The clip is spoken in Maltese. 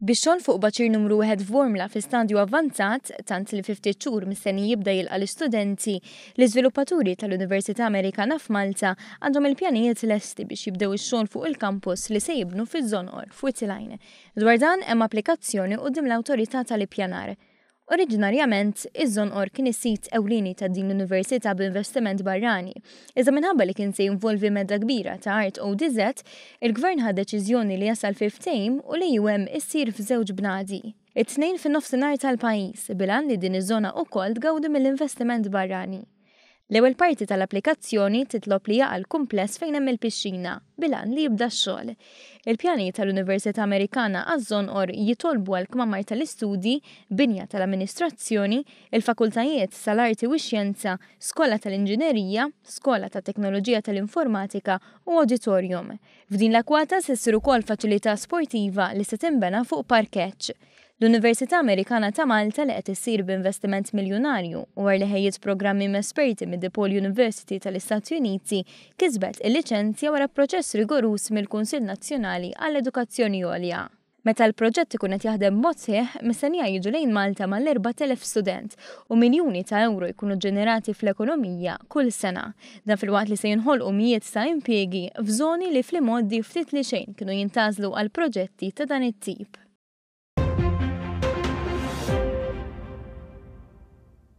Bix-xogħol fuq baċir numru wieħed f'Bormla fi stadju avvanzat, tant li fi ftit xhur mistenni jibda jilqa' l-istudenti, l-iżviluppaturi tal-Università Amerikana f'Malta għandhom il-pjanijiet lesti biex jibdew ix-xogħol fuq il-campus li se jibnu fiż-Żonqor, f'Wied il-Għajn. Dwar dan hemm applikazzjoni quddiem l-Awtorità tal-Ippjanar. Oriġinarjament, iż-Żonqor kien is-sit ewlieni ta' din l-università b'investiment barrani. Iżda minħabba li kien se jinvolvi medda kbira ta' art ODZ, il-Gvern ħa deċiżjoni li jasal fi ftehim u l-AUM issir f'żewġ bnadi. It-tnejn fin-nofsinhar tal-pajjiż, bil-għan li din iż-żona ukoll tgawdi mill-investiment barrani. L-ewwel parti tal-applikazzjoni titlob li jaqa' l-kumpless fejn hemm il-pixxina, bil-għan li jibda x-xogħol. Il-pjani tal-Università Amerikana għaż-Żonqor jitolbu għal kmamar tal-istudji, binja tal-amministrazzjoni, il-fakultajiet tal-arti u x-xjenza, skola tal-inġinerija, skola tat-teknoloġija tal-informatika u auditorium. F'din l-akkwata se ssir ukoll faċilità sportiva li se tinbena fuq parkeġġ. L-Università Amerikana ta' Malta li qed issir b'investiment miljunarju u wara li ħejjiet programmi m'esperti mid-DePaul University tal-Istati Uniti kisbet il-liċenzja wara proċess rigoruż mill-Kunsill Nazzjonali għall-Edukazzjoni Għolja. Meta l-proġett ikun qed jaħdem b'mod sħiħ, mistennija jiġu lejn Malta mal-4,000 student u miljuni ta' ewro jkunu ġenerati fl-ekonomija kull sena. Dan filwaqt li se jinħolqu mijiet ta' impjiegi f'żoni li fl-imgħoddi ftit li xejn kienu jintgħażlu għal proġetti ta' dan it-tip.